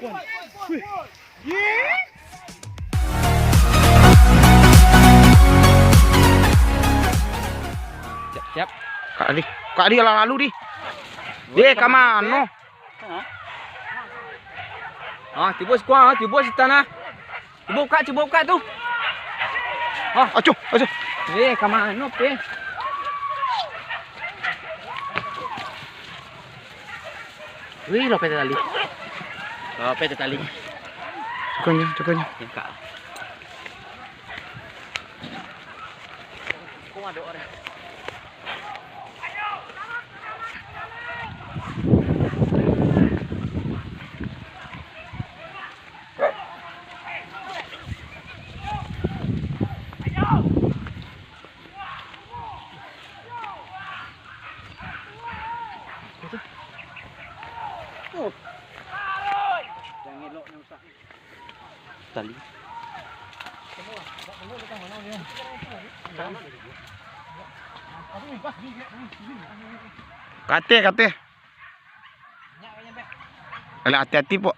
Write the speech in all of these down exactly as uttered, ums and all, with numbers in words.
Siap, siap. Kak Adi, Kak Adi, lalu, Di. Eh, ka mano? Ah, tibo sikuang, ah, tibo sitan, ah. Cubo bukak, cubo bukak tu. Ah. Acuh, acuh. Eh, ka mano, Pe? Wih, lopet tali. Lopet tali. Cukup nyo, cukup nyo. Tengkak. Kok ada orang? Tali. Kateh, kateh. Alah, hati-hati, Pok.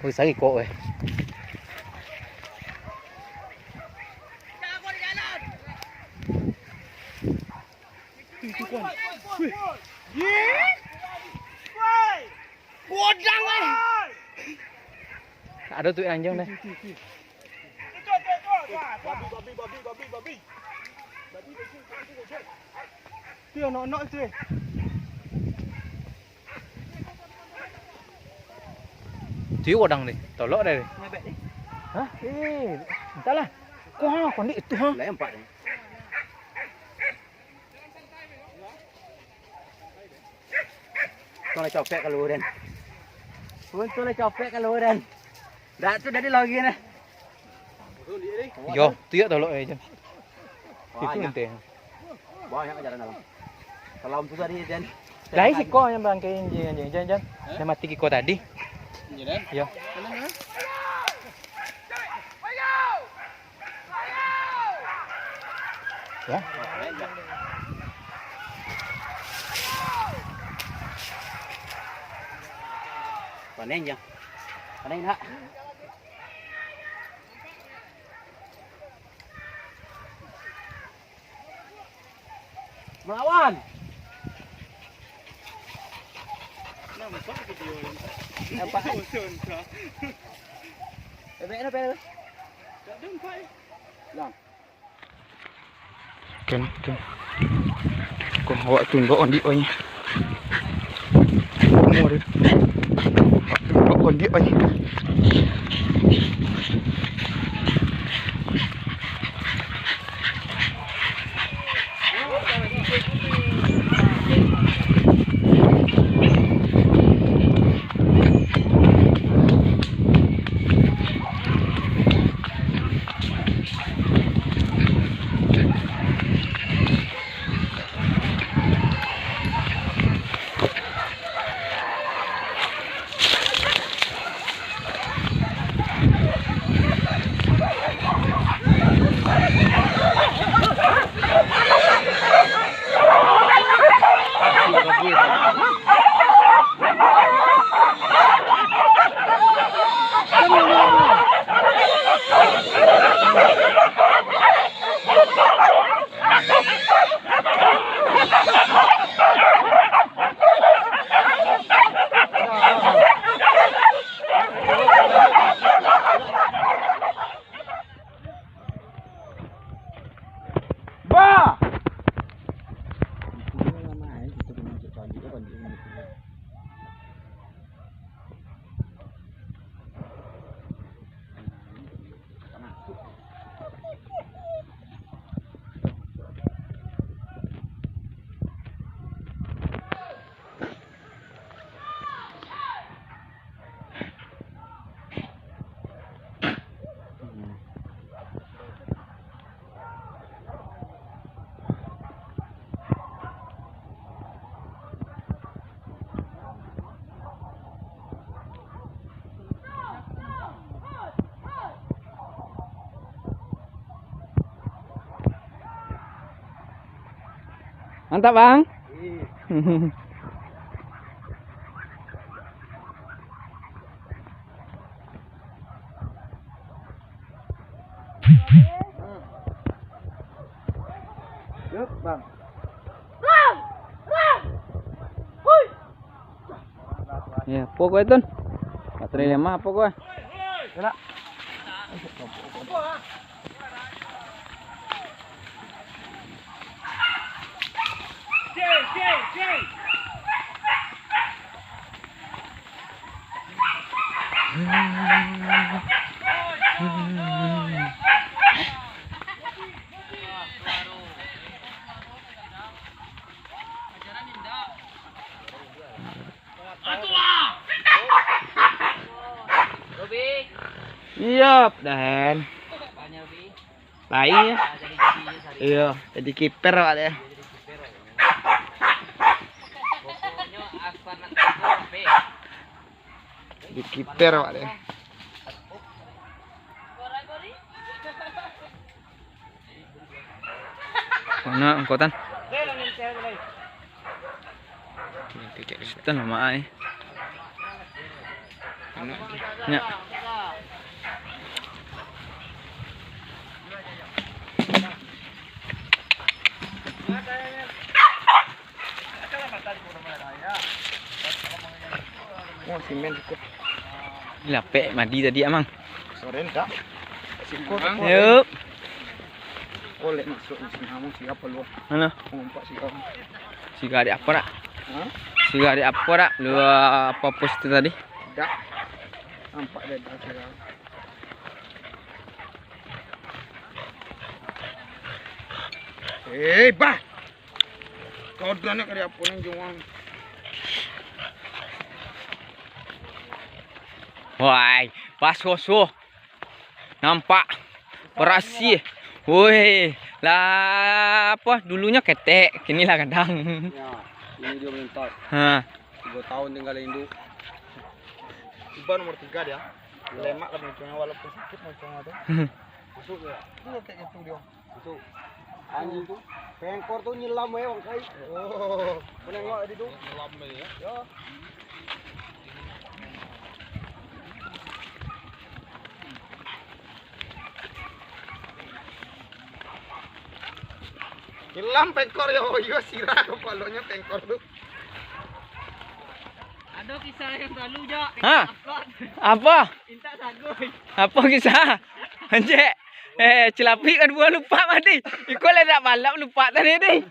Oi, sari kok, weh. Godang, weh. Ado tu anjing deh. Babi, babi, babi, babi, babi. Tu yang nok-nok tu, eh. Tu godang ni, tolok dah ni. Hah? Eh, entahlah. Kau ha, kau ni itu ha. Lah nampak ni. Untuang lah copek kalau den. Untuang lah copek kalau den. Dak tu dari lagi nah. Yo, tu yo tolok eh, Jan. Itu Banyak. Ente. Banyak ajaran dalam. Kalau tu tadi den. Dari siko yang bangkai Jan, Jan, Jan. Yang mati kiko tadi. Yo. Ya. Panen, Jang. Panen, nak. Melawan. Nampak video ni. Nampak. Bebek dah, bebek. Tak ada nampak, eh. Lang. Kan, kan. Kau awak tunduk ondik wanya. Umur dia. Awak tunduk ondik wanya. Mantap, Bang. Yup, Bang. Ya, apo kowe, Tun? Baterai lemah apo kowe? Iyo, Den. Lain ya. Iyo, jadi kiper awak deh. Jadi kiper awak deh. Mana angkutan? Angkutan lama ai. Nyak. Oh, simen cukup. Lapek mandi tadi, Amang. Sore ndak? Siko tu. Yup. Kolek masuk di sini, kamu siapa lu? Mana? Ngumpak siko. Siga di apa dak? Hah? Siga di apa dak? Lu apa pos itu tadi? Dak. Nampak deh dah siga. Eh, bah. Kau dah nak kari apa ni, Juang? Wai, pas soso. Nampak berasih. Woi, lah apa dulunya ketek, kini lah gadang. Ya, ini dia melintas. Ha. Tiga tahun tinggal induk. Tiba nomor tiga dia. Lemak lah munculnya, walaupun sakit munculnya tu. Masuk dia. Itu kayak gitu dia. Itu. Anjing tu. Pengkor tu nyelam ya, Bang Kai. Oh. Menengok tadi tu. Nyelam ni ya. Ya. Nyelam pengkor ya, oh iya, sirah kepalanya pengkor tu. Ada kisah yang terlalu, Jak. Ha? Apa? Minta sagu. Apa kisah? Anjek. Eh, celapik kan buah lupa mati. Iko lah dak balap lupa tadi ni.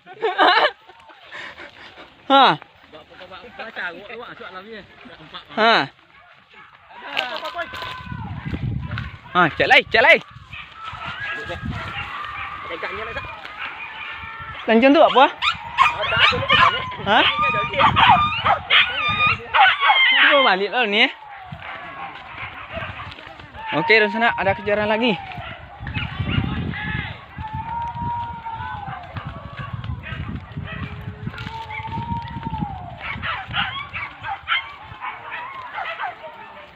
Ha. Ha. Ha, cak lai, cak lai. Lancun tu apa? Ha? Cuba balik lah ni, eh. Oke, dunsanak, ada kejaran lagi.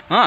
Ha.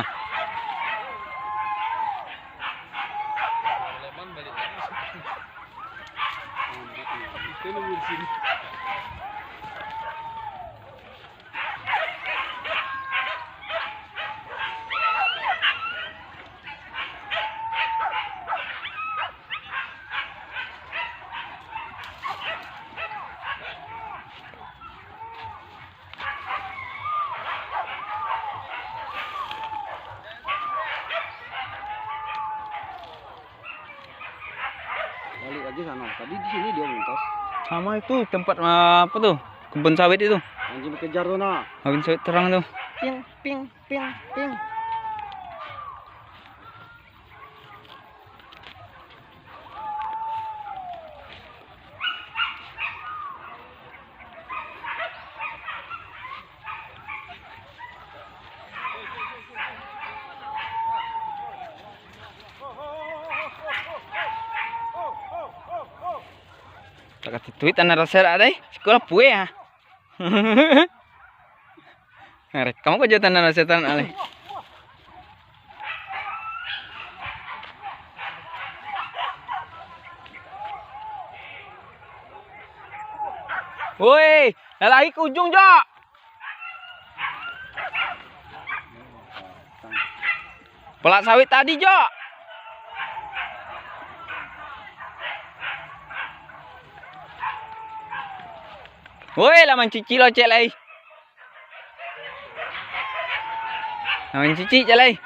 Balik lagi sana. Tadi di sini dia melintas. Sama itu tempat, ah, apa tu? Kebun sawit itu. Anjing kejar tu nah. Kebun sawit terang tu. Ping, ping, ping, ping. Tak katutuik tanah rasa dak, dai. Sikolah pueh ah. Nah, rekam ko jo tanah rasa tanah alai. Woi, lah lari ka ujuang, Jok. Palak sawit tadi, Jok. Woi, lah mancicik lo cek lai. Nah, mancicik jalai.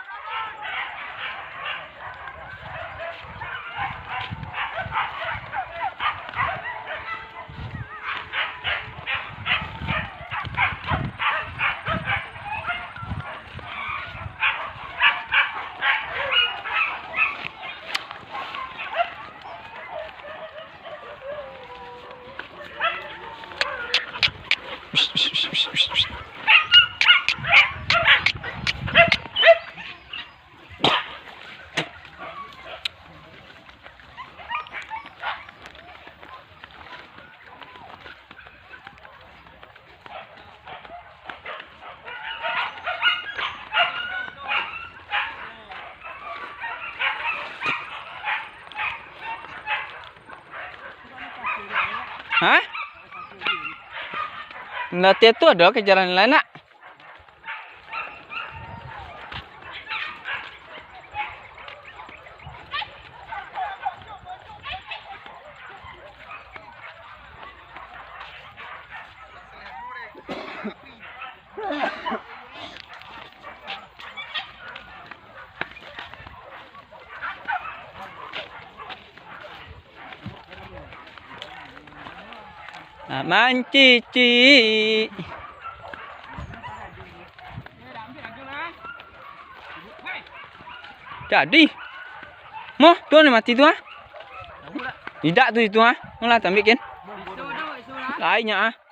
Hah? Nanti tu ado kejaran lain, nak? Nah, mancicik. Jadi. Moh, tu ni mati tu, ah. Idak tu itu, ah. Mulah tambik, Ken. Lainnya, ah.